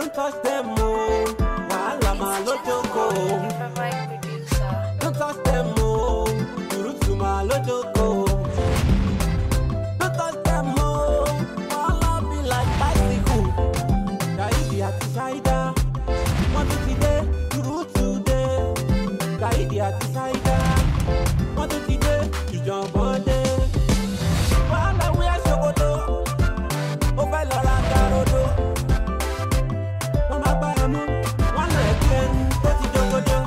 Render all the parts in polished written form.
Don't touch them o, wàhálà máa ló jókòó. Don't touch them o, ìrútù máa ló jókòó. Don't touch them o, wàhálà be like bicycle. Ṣáìdì àti Ṣáìdá, wọ́n tún ti dé, ìrútù dé. Ṣáìdì àti Ṣáìdá, wọ́n tún ti dé, ìjọ̀gbọ́n dé. Wàhálà wíyá ṣòkòtò, ó fẹ́ lọ ra garodo. Wọ́n máa gbá ẹmu, wọ́n lọ ẹ̀kí ẹni tó ti jókòjó.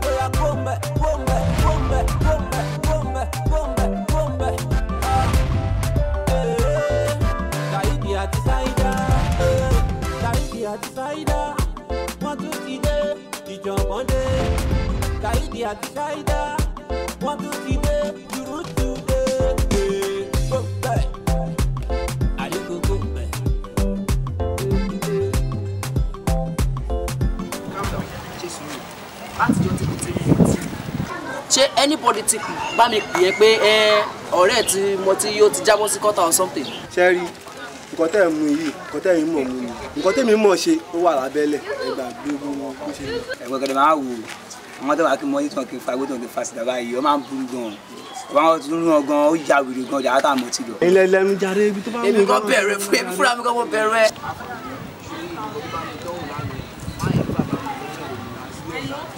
Ó yá kóńbẹ̀, kóńbẹ̀, kóńbẹ̀, kóńbẹ̀, kóńbẹ̀, kóńbẹ̀, kóńbẹ̀. Ṣáìdì àti Ṣáìdá, Ṣáìdì àti Ṣáìdá, wọ́n tún ti dé, ìjọ̀gbọ́n dé. Ṣáìdì àti Ṣáìdá, wọ́n tún ti dé, ìrútù dé. Kóńbẹ̀, àríkò kóńbẹ̀. Calm down, ṣe sùúrù. Látijọ́ tí mo ti mú ọtí. Ṣé anybody ti bá mi pè é pé ẹ ọ̀rẹ́ tí mo ti yóò ti jábọ́ sí kọ́tà or something? Ṣé rí nǹkan tẹ́ ẹ̀ mú yìí, nǹkan tẹ́ ẹ̀ mọ̀ mú ni, nǹkan tẹ́mi mọ̀ ṣe ó wà lábẹ́lẹ̀, ẹ gbàgbé gbogbo bó ṣe lọ. Ẹ̀gbọ́n kẹ́lẹ́ máa wò ó, àwọn tó wà kí mọ́tí tí wọ́n kì í fa igbó tí wọ́n kì í fa sìgá báyìí, ó máa ń burú gan-an. Àwọn tó ń rún gan-an, ó ya wèrè gan-an, yàrá tá a mọ̀ ti lọ. Ilẹ̀ lẹ́nu jàre ibi tó bá wù Èmi kan bẹ̀rẹ̀ fún èmi fúnra mi kan mo bẹ̀rẹ̀.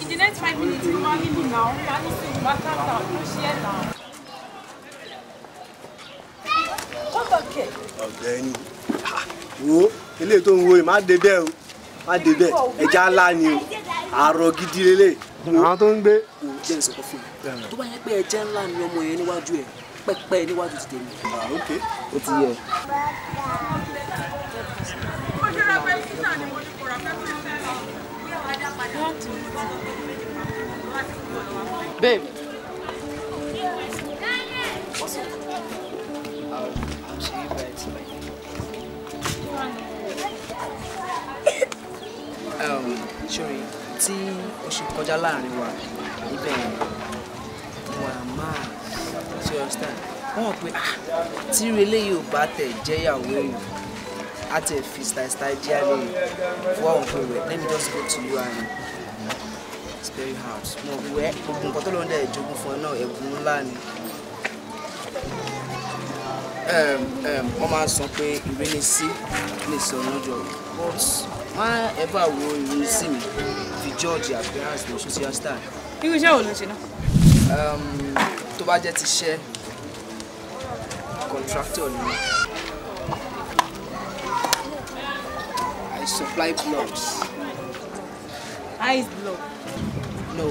In the next 5 minutes, you marry me now. Can you see my calm down? You share now. Come back here. Ọ̀gbẹ́ni, wo eléyìí tó ń wo yìí, má dé bẹ́ẹ̀ o, má dé bẹ́ẹ̀, ẹja ńlá ni o, àrọ̀ gidi lélẹ̀. Àwọn tó ń gbé. Kò jẹ́ ìsọ̀kọ fún mi. Tó bá yẹ pé ẹjẹ́ ńlá ni ọmọ yẹn níwájú ẹ̀, pẹ́pẹ́ níwájú ti tèmi. Ok. Ó ti yẹ. Ó ṣe ra Pepsi náà ni mo ní kó ra Pepsi. Babe. What's up? I'll see you by tonight. Sorry, tí oṣù kọjá láàrin wa níbẹ̀ yẹn, wà máa ṣe understand. Wọ́n mọ̀ pé ah, tí irú eléyìí ò bá tẹ̀ jẹ́yàwó èèyàn, á tẹ̀ fi style style jẹ́ àlè fún àwọn pé wẹ̀, let me just go to you and spare you out. Mo wẹ́ gbogbo nǹkan tó lóun dẹ̀ jogún fún ẹ náà, ẹ̀bùn ńlá ni. Wọ́n máa ń sọ pé ìrínisí lè sọ lọ́jọ́, but má ever wo ìrínisí mi fi judge appearance lọ social star. Irú iṣẹ́ wo ló ń ṣe náà? Tó bá jẹ́ ti iṣẹ́, contractor ni mí. I supply blocks. Ice block. No,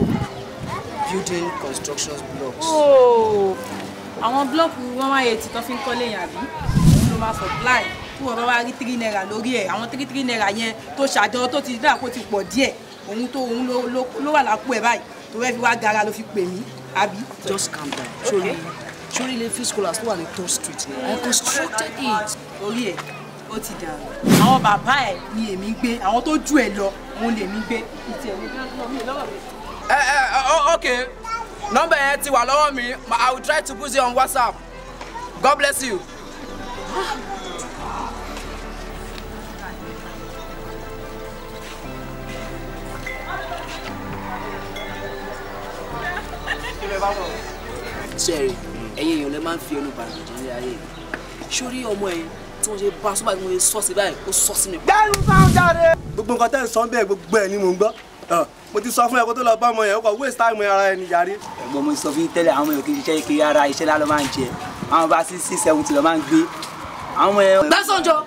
building construction blocks. Oh, àwọn block 118 tó fi ń kọ́lé yẹn àbí? Òun ló máa supply. Tí wọ́n bá wá rí 3 naira lórí ẹ̀, àwọn three three naira yẹn tó ṣàjọ tó ti dà kó ti pọ̀ díẹ̀. Òun tó òun ló wà lápò ẹ̀ báyìí. Tó fẹ́ fi wá gara ló fi pè mí, àbí? Just calm down. Sori, sori ilé free scholars tó wà ní Third Street ni I constructed it. Orí ẹ̀ ó ti dàrú. Àwọn bàbá ẹ̀ ni èmi ń gbé, àwọn tó jù ẹ̀ lọ, òun lèmi ń gbé. Ìtì ẹ̀ mi lọ́wọ́ mi. Ẹ ẹ ok, nọ́mbà yẹn ti wà lọ́wọ́ mi. I will try to put it on WhatsApp. God bless you. Sẹ́ẹ̀rì, ẹ̀yin èèyàn lè máa ń fi ẹnu bàrẹ̀ jẹ́ ní ayé. Sórí ọmọ ẹ̀ tí wọ́n ṣe bá sọ́ba tí wọ́n ṣe sọ́ sí báyìí, ó sọ́ sí mi. Gbẹ́nu sáwọn jáde. Gbogbo nǹkan tẹ́ ń sọ bẹ́ẹ̀, gbogbo ẹ̀ ni mò ń gbọ́. Mo ti sọ fún ẹ kó tó lọ bá ọmọ yẹn, ó kàn waste time ara ẹni jàre. Ẹ̀gbọ́n, mo sọ fún yín tẹ́lẹ̀, àwọn ọmọ yòókì ṣiṣẹ́ kiri ara iṣẹ́ lá ló máa ń jẹ. Àwọn bá six six seventy ló máa ń gbé. Àwọn ọmọ yẹn. That's all, Joe.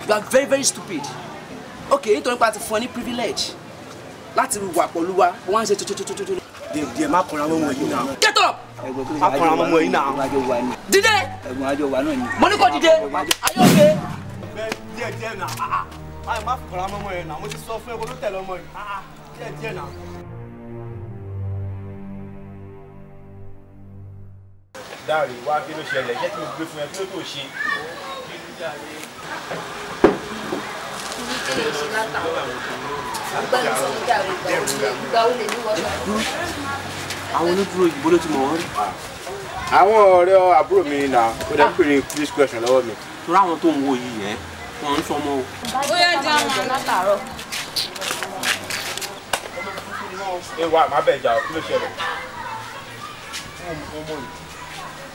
You are very very stupid. Okay, nítorí pé a ti fún ẹ ní privilege láti wà pẹ̀lú wa, wọ́n á ṣe tututututu. Díẹ̀ díẹ̀, má kọra mọ́ ọmọ yìí náà. Get up! Ẹ̀gbọ́n, kí ló Má kọra mọ́ ọmọ yìí náà. Ẹ̀gbọ́n, àjọ wà ní. Dìde! Ẹ̀gbọ́n, àjọ wà náà ni. Mo ní kó dìde! Are you okay? Bẹ́ẹ̀ díẹ̀ díẹ̀ náà, ah ah, báyìí má kọra mọ́ ọmọ yẹn náà, mo ti sọ fún ẹ kó tó tẹ̀lé ọmọ yìí, ah ah, díẹ̀ díẹ̀ náà. Dáre, wá, kí ló ṣẹlẹ̀? Iṣẹ́ tí mo gbé fún ẹ, kí ló tó ṣe? Kí lè ṣe látàwọn agbára sọ ní dàrú ìgbà ó lè ní wọ́n. Àwọn onídùúró ìbò ló ti mọ̀ wọ́n rí. Àwọn ọ̀rẹ́ àbúrò mi nà ó dẹ́ pèrè police question lọ́wọ́ mi. Torí àwọn tó ń wo yìí yẹn, Wọn ń sọmọ o. Ó yá jẹ́ àwọn látàárọ̀. Ẹ wá má bẹ̀ jà o, kí ló ṣẹlẹ̀?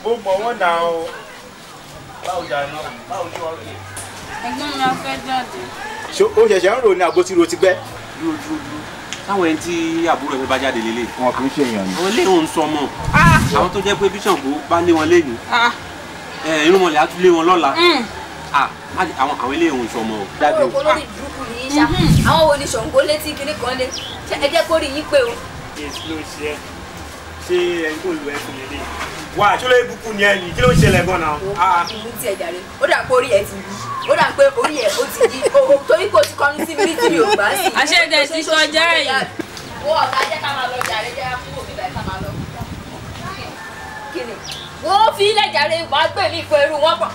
Mo mọ̀ wọ́n náà o. Báwo jà náà? Báwo ni wọ́n rí? Ẹ̀gbọ́n mi á fẹ́ jáde. Ṣé o ṣẹ̀ṣẹ̀ ń rò ní àgbo tí ro ti gbẹ́? Dúró dúró dúró. Táwọn ẹni tí àbúrò ẹ bá jáde lélẹ̀. Wọn kì í ṣe èèyàn ni. Àwọn ilé òun sọmọ. Àwọn tó jẹ́ pé bí Ṣàngó bá lé wọn léyìn. Irúnmọlẹ̀ á tún lé wọn lọ́la. Àwọn ilé òun sọmọ o. Àwọn òkú lórí ìdúkù ní í ṣá. Àwọn wo ni Ṣàngó létí kinní kan lé? Ṣé ẹ jẹ́ kó rí yín pé o? Yes, ló ṣe é. Ṣé ẹni tó lu ẹkùn lélẹ̀? Wà á ṣọlá ibùkún ni ẹni, kí ló ń ṣẹlẹ̀ gan-an? Ìlú tiẹ̀ jàre, ó dà pé orí ẹ̀ ti yí, ó dà pé orí ẹ̀ ó ti yí, torí kò ti kọnu sí mi rí tí mi ò gbà sí. Àṣẹ ti kọjá yìí. Wo ọ̀gá jẹ́ ká máa lọ jàre, jẹ́ ká kúrò bíbá ká máa lọ. Kí ni? Wo fi ilẹ̀ jàre, màá gbé mi fún irú wọn pọ̀,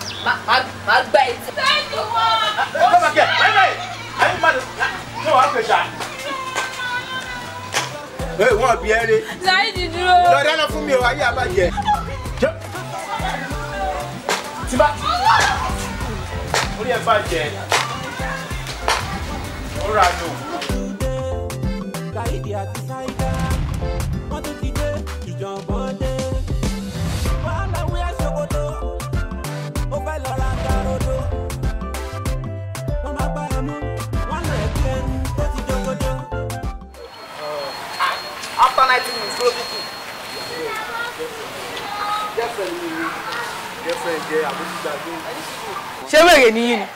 màá gbá etí. Wọ́n bí ẹ rí. Saheed dúró. Lọ dáná fún mi o, ayé àbájẹ. Tí bá orí ẹ bàjẹ́, ó rà nù. Saheed àti Saida, wọ́n tún ti dé ìjọ̀gbọ́n dé. Wàhálà wíyá ṣòkòtò, ó fẹ́ lọ ra karodo. Wọ́n máa gbá ẹ mú, wọ́n lọ ẹ̀kí ẹni tó ti jókòjó. After 90 minutes, go to two. Girlfriend mi ni. Girlfriend jẹ́ àbójútó. Ṣé wèrè ni yín ni?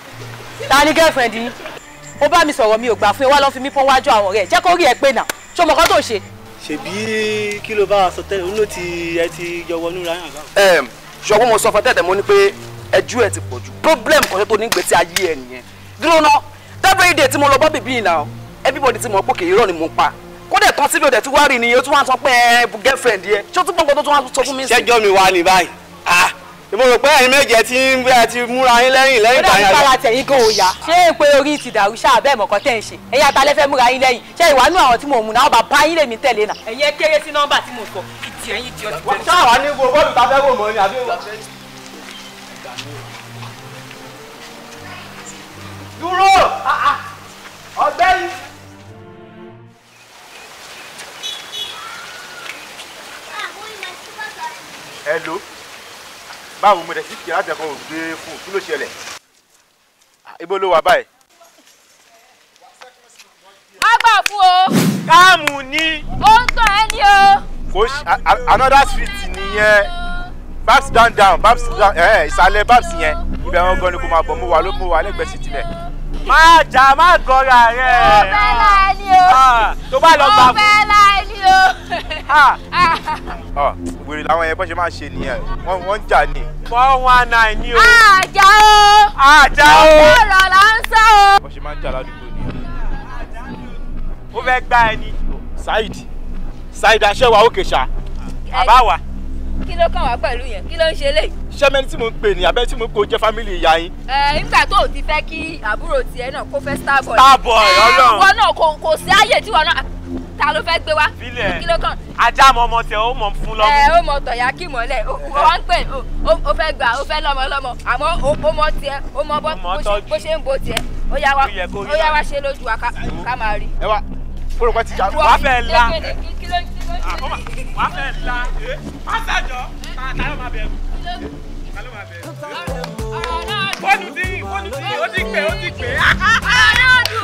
Ta ni girlfriend yín? Ó bá mi sọ̀rọ̀ mi ò gbà fún ẹ wá lọ́ fi mí pọ́n wájú àwọn ọ̀rẹ́ ẹ̀. Jẹ́ kó rí ẹ pé nà. Ṣé o mọ̀ kọ́ tó ṣe? Ṣèbí kí ló bá wa sọ tẹ́lẹ̀? Òun ló ti ẹ ti jọ wọnú ra yàn báwo. Ṣọwọ́ mo sọ fún tẹ́tẹ̀ mo ní pé ẹjú ẹ ti pọ̀ jù. Problem kan tó ní gbèsè ayé ẹ nìyẹn. Dúró ná, every day tí mo lọ bá bèbí yìí náà, everybody ti mọ̀ pé kì í rọ̀ ni mo ń pa. Kódẹ̀ tán síbi òdẹ̀ tí wàá rí nìyẹn ó tún wá sọ pé ẹ girlfriend yẹ. Ṣé o tún gbọ́ngàn tó tún wá sọ fún mi? Ṣẹ́jọ́ mi wá ní báyìí. Mo rò pé ẹ̀yin méje tí ń bẹ́ẹ̀ ti múra yín lẹ́yìn lẹ́yìn ìgbà yẹn. Ó dàbí para tẹ̀yìn gan òòyà. Ṣé pé orí ti dàrú ṣáà bẹ́ẹ̀ mọ̀kàn tẹ̀ ń ṣe? Ẹ̀yin atalẹ́ fẹ́ múra yín lẹ́yìn. Ṣé ìwà nú àwọn tí mò ń mú náà bàbá yín lèmi tẹ̀lé náà? Ẹ̀yin ẹ kéré sí nọ́mbà tí mò ń sọ. Ìdí ẹ̀yin di ọtí tẹ̀lé. Ṣáà wá ní wo bọ́ọ̀lù tá a fẹ́ wò mọ́ ni àbí. Dúró! Ọ̀gbẹ́ni! Hello. Báwo mo dẹ̀ sí kí láti ẹ̀kọ́ ògbé fún kí ló ṣẹlẹ̀? Ibo ló wà báyìí? Má gbà fún o. Káàmù ni. Ó ń tàn ẹ́ ní o. Kò ṣe another street nìyẹn. Babs down down Babs down ìsàlẹ̀ Babs yẹn. Ibẹ̀ wọn gan ni kò máa bọ̀ mo wà ló mo wà lẹ́gbẹ̀ẹ́ sí tibẹ̀. Má jà má gọra rẹ̀. Ó fẹ́ láì ní o. Tó bá lọ gbà fún. Ó fẹ́ láì ní o. Wèrè làwọn yẹn bọ́n ṣe máa ń ṣe nìyẹn wọ́n ń jà ní. 419 ni o. Àjà o. Àjà o. Ọ̀rọ̀ là ń sọ o. Bọ́n ṣe máa ń jà ládùúgbò nìyẹn. Ó fẹ́ gbá ẹni. Saheed Saheed aṣẹ́wà òkè ṣá. Bàbá wa. Kí ló kàn wá pẹ̀lú yẹn? Kí ló ń ṣe léyìí? Ṣé mẹ́ni tí mò ń pè ní abẹ́ tí mò ń kó jẹ́ fámìlì ìyá yín? Ẹ nígbà tó o ti fẹ́ kí àbúrò tiẹ̀ náà kó fẹ́ starboy. Starboy Ọlọ́run. Wọn náà kò sí àyè tí wọn náà ta ló fẹ́ gbé wá. Filẹ̀ kí ló kàn? Ajá mọ ọmọ tẹ ó mọ fún lọ́mú. Ẹ ó mọ tọ̀yà kí mọ́lẹ̀ ó wá ń pè ó fẹ́ gbà ó fẹ́ lọ́mọ lọ́mọ àmọ́ ó mọ tiẹ̀ ó mọ bó ṣe ń bo tiẹ̀ ó yá wá ṣe lójú wa ká máa rí. Ẹ wá fúrò pẹ́ ti jà. Wàá fẹ́ la wàá fẹ́ la má sàjọ́ ta ló máa bẹ̀rù. Fóònù tí ó ti pè ó ti pè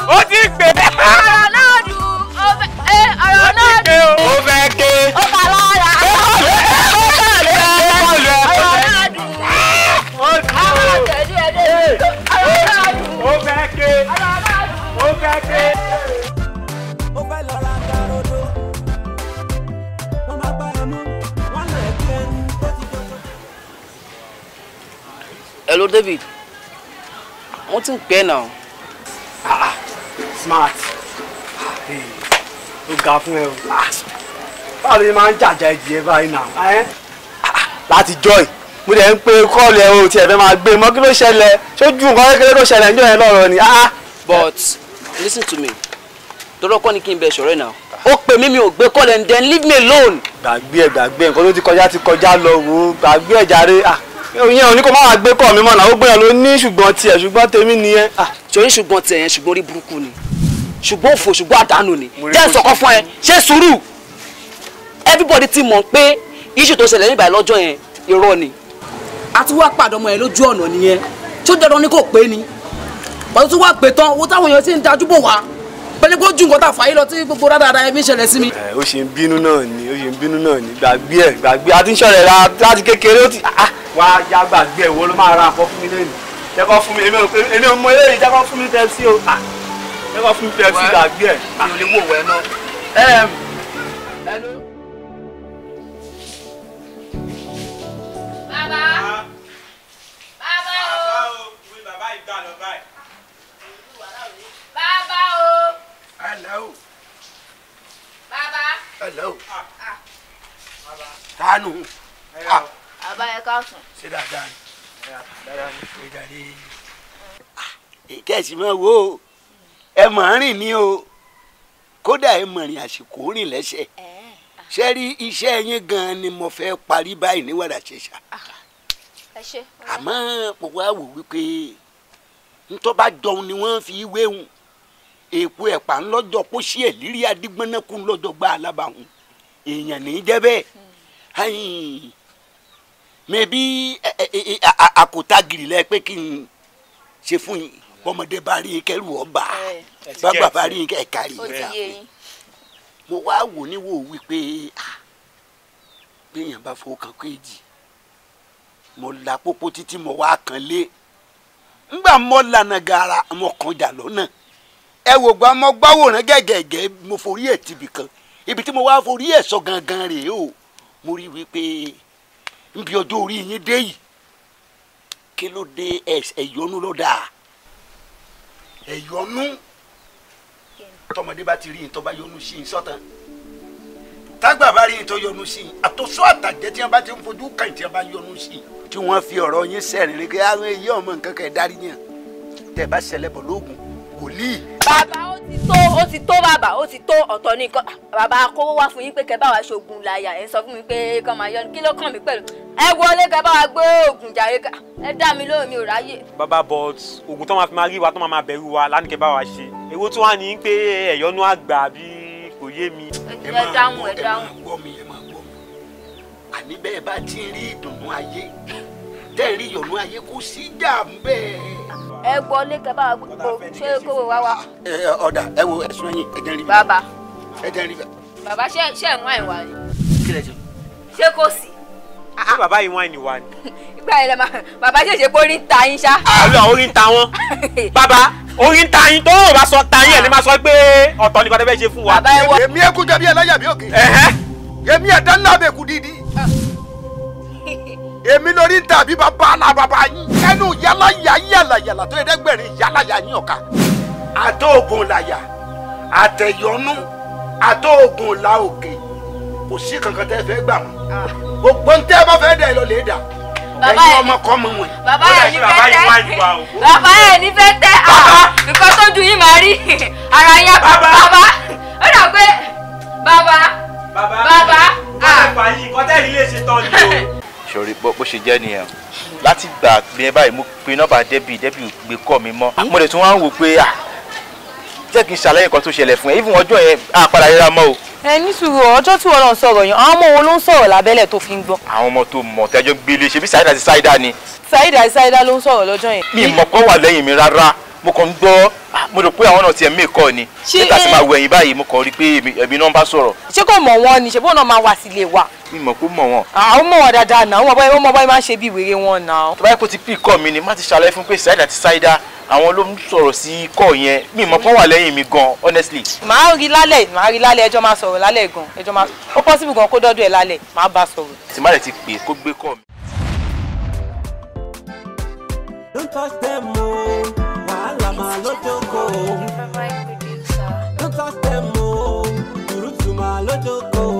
ó ti pè. Ọ̀rọ̀ náà dùn ọ̀rọ̀ náà dùn. Ó fẹ́ ké. Ó kà lára. Ó kà lẹ́. Ọ̀rọ̀ náà dùn. Àwọn àtẹ̀lé ẹ̀dẹ́. Ọ̀rọ̀ náà dùn. Ó fẹ́ ké. Ó fẹ́ ké. Ó fẹ́ lọ ra karodo. Wọ́n máa gbá ẹ mú, wọ́n lọ ẹ̀kí ẹni tó ti jókòó. Hello David, wọ́n ti ń pẹ́ náà. Smart. Ó ga fún ẹ o. Báwo ló ṣe máa ń jàjà ìjìyẹ báyìí náà? Láti joy, mo dẹ̀ ń pe kọ́ọ̀lù ẹ o tí ẹ fẹ́ máa gbé mọ́ kí ló ṣẹlẹ̀? Ṣojú nǹkan kékeré tó ṣẹlẹ̀ níjọ́ yẹn lọ́rọ̀ ni. But listen to me, tọ́lọ́ kọ́ ni kí n bẹ ṣọ̀rẹ́ náà. Ó pè mí mi ò gbé kọ́ọ̀lù and then leave me alone. Gbàgbé ẹ gbàgbé nǹkan tó ti kọjá lọ wò ó gbàgbé ẹ jàre. Ìyẹn ò ní kó má wàá gbé kọ́ mi mọ́ náà, ó gbéyàn ló ní ṣùgbọ́n tiẹ̀ ṣùgbọ́n tèmi nìyẹn. Torí ṣùgbọ́n tiẹ̀ yẹn ṣùgbọ́n orí burúkú ni, ṣùgbọ́n òfò ṣùgbọ́n àdánù ni. Jẹ́ ìsọ̀kan fún ẹ, ṣe sùúrù. Everybody ti mọ̀ pé issue tó ṣẹlẹ̀ níbàyí lọ́jọ́ yẹn irọ́ ni. A tún wá pàdé ọmọ yẹn lójú ọ̀nà nìyẹn, tí ó dandan ni kò pé ni. Bàtú tún wá pé tán, owó táwọn èèyàn ti ń dájú bò wá. Pẹ̀lú kó ju nǹkan tá a fà yí lọ tí gbogbo rádaràda ẹbí ń ṣẹlẹ̀ sí mi. Ẹ ó ṣe ń bínú náà ni, ó ṣe ń bínú náà ni, gbàgbé ẹ, gbàgbé a ti ń ṣọ̀rẹ́ ra láti kékeré ó ti wá ya gbàgbé ẹ, wo ló máa ra nǹkan fún mi lẹ́nu. Jẹ́ kó fún mi, èmi ò mọ eléyìí, jẹ́ kó fún mi Pepsi o. Jẹ́ kó fún mi Pepsi, gbàgbé ẹ. Mi ò lè wò wẹ́ náà. Bàbá. Bàbá o. Bàbá ìgbà lọ báyìí. Bàbá o. Hello. Bàbá. Hello. Tánù. Bàbá ẹ káàsán. Ṣé dáadáa ni? Dáadáa ni. Ṣé dáadáa ni? Kẹ́sì máa wo ẹ mọ̀ ń rìn ní o, kódà ẹ mọ̀ rìn àsìkò rìn lẹ́sẹ̀. Ṣé rí iṣẹ́ yín gan-an ni mo fẹ́ parí báyìí ní wàrà ṣẹṣà. Àmọ́ mo wá wò wípé ntọ́ bá jọun ni wọ́n fi wéhùn. Èpo ẹ̀pà ńlọ́jọ́ kó sí ẹ̀lírí adigbọ́nẹ́kù ńlọ́jọ́ gba alábàáhùn èèyàn ní í jẹ́ bẹ́ẹ̀. Mẹ́bí àkótá gìrì lẹ pé kí n ṣe fún yín, bọ́mọdé bá rí kẹrù ọba, bàgbà bá rí ẹ̀ka rí. Mo wá wò ní wò wípé béèyàn bá fowó kan kéèjì, mo la pópó títí mo wá kan lé, ńgbà mo lànà gàrà mo kàn jà lọ́nà. Ẹ wò gba mo gbáwòrán gẹ́gẹ́gẹ́, mo forí ẹ̀ tibì kan, ibi tí mo wá forí ẹ̀ sọ gangan rèé o. Mo rí wípé nbí ọjọ́ orí yín dé yìí, kí ló dé ẹ̀yọ́nú ló dáa, ẹ̀yọ́nú tọmọdé bá ti rí yín tó bá yọ́nú sí yín sọ́tàn, tágbà bá rí yín tó yọ́nú sí yín, àtòsó àtàjẹ́ tí wọ́n bá ti ń fojú kàn tí wọ́n bá yọ́nú sí yín, tí wọ́n fi ọ̀rọ̀ yín sẹ́rìn rí kí àwọn èyí ọmọ nǹkan kẹ́ dárí yàn, tẹ̀ bá ṣẹlẹ̀ bọ̀ lóògùn wòlíì. Bàbá ó ti tó, ó ti tó bàbá, ó ti tó ọ̀tọ̀ ní nǹkan. Bàbá kówó wá fún yín pé kẹ́ bá wa ṣoògùn láyà, ẹ sọ fún mi pé kàn máa yọnu, kí ló kàn mí pẹ̀lú? Ẹ wọlé kẹ́ bá wa gbé oògùn jàre, ẹ dá mi lóhùn mi ò ráyè. Bàbá but oògùn tó máa fi máa rí wa tó máa bẹ̀rù wa lánìí kẹ́ bá wa ṣe. Èwo tí wàá ní pé ẹ̀yọ́nú àgbà bí kò yé mi. Ẹ dáhùn, ẹ dáhùn. Ẹ máa gbọ́ mi, ẹ máa gbọ́ mi. Àní bẹ́ẹ̀ bá ti rí ìdùnnú ayé, tẹ́ ẹ rí ìyọ̀nú ayé kò sí ìjà bẹ́ẹ̀. Ẹ wọlé kẹ́ bá wa gbé ṣé kówó wá wá. Ẹ ọ̀dà ẹ wo ẹ̀sùn ẹ̀yìn ẹ jẹ́ n rí bẹ́ẹ̀. Bàbá. Ẹ jẹ́ n rí bẹ́ẹ̀. Bàbá ṣé ẹ̀ ń wá ìwà ni. Kí lẹ jẹ? Ṣé kò sí? Ṣé bàbá yìí wá ìwà ni? Ìgbà yẹn lẹ máa bàbá ṣèṣe pé orí ń ta yín ṣá. Àlọ́ orí ń ta wọ́n. Bàbá orí ń ta yín tó o bá sọ ta yín ẹ̀ ní máa sọ pé ọ̀tọ̀ nìkan tẹ́ fẹ́ ṣe fún wa. Bàbá ẹ wọ. Èmi ẹkú jẹ bí ẹlẹ́yà bí òkè. Èmi ẹ̀dá ńlá bẹ̀ kú dídí. Èmi lórí ń tàbí bàbá alábàbà yín. Ẹnu yálà yà yàlà yàlà tó ẹ̀ẹ́dẹ́gbẹ̀rin yálà yà yín ọ̀ka. Àtọ̀ògùn làyà, àtẹ̀yọnú, àtọ̀ògùn la òkè. Kò sí kankan tẹ́ fẹ́ gbà mọ́. Gbogbo ń tẹ́ bá fẹ́ dẹ̀ lọ lè dà. Ẹ̀yin ọmọ kọ́ mọ wọn. Bàbá ẹ̀ ní fẹ́ tẹ́. Bàbá ẹ̀ ní fẹ́ tẹ́. Nǹkan tó ju yín máa rí. Ara yín bàbá. Ó dà pé bàbá. Bàbá. Bàbá yìí kọ́tẹ́ẹ̀lì lè ṣe tán ni o. Sori bó ṣe jẹ́ nìyẹn, láti gbà mí báyìí mo pe nọ́mbà Débì, Débì gbé kọ́ mi mọ́. Mo lè tún wá ń wò pé jẹ́ kí n ṣàlàyé nǹkan tó ṣẹlẹ̀ fún ẹ, even ọjọ́ yẹn á padà ríra mọ́ o. Ẹ ní sùúrù, ọjọ́ tí wọ́n náà sọ̀rọ̀ yẹn, àwọn ọmọ wo ló ń sọ̀rọ̀ lábẹ́lẹ̀ tó fi ń gbọ́? Àwọn ọmọ tó mọ̀ tẹ́jọ́ gbélé ṣe bí Saida àti Saida ni. Saida àti Saida ló ń sọ̀rọ̀ lọ́jọ́ yẹn. Mi mọ̀ kọ́ wà lẹ́yìn mi rárá, mo kàn ń gbọ́, mo rò pé àwọn náà tiẹ̀ mí kọ́ ni. Nígbà tí màá wọ ẹ̀yìn báyìí mo kàn rí pé èmi náà ń bá sọ̀rọ̀. Ṣé kò mọ̀ wọ́n ni? Ṣé bóun náà máa wá sílé wa? Mi mọ̀ kó mọ̀ wọ́n. Àwọn mọ̀ wọ́n dáadáa náà, wọ́n mọ̀ báyìí máa ń ṣe bí wèrè wọn náà. Tó bá yẹ kó ti pì kọ́ mi ni, má ti ṣàlàyé fún pé Saida àti Saida àwọn ló ń sọ̀rọ̀ sí kọ́ yẹn, mi mọ̀ kó wà lẹ́yìn mi gan, honestly. Màá rí lálẹ́, màá rí lálẹ́, ẹjọ́ máa sọ̀rọ̀ lálẹ́ gan, ẹjọ́ máa ó possible gan kó dọ́dọ̀ ẹ̀ lálẹ́, màá bá sọ̀rọ̀. Tí má lè ti pè kó gbé kọ́ mi. Don't touch them o, wàhálà máa ló jókòó. Don't touch them o, burúkú máa ló jókòó.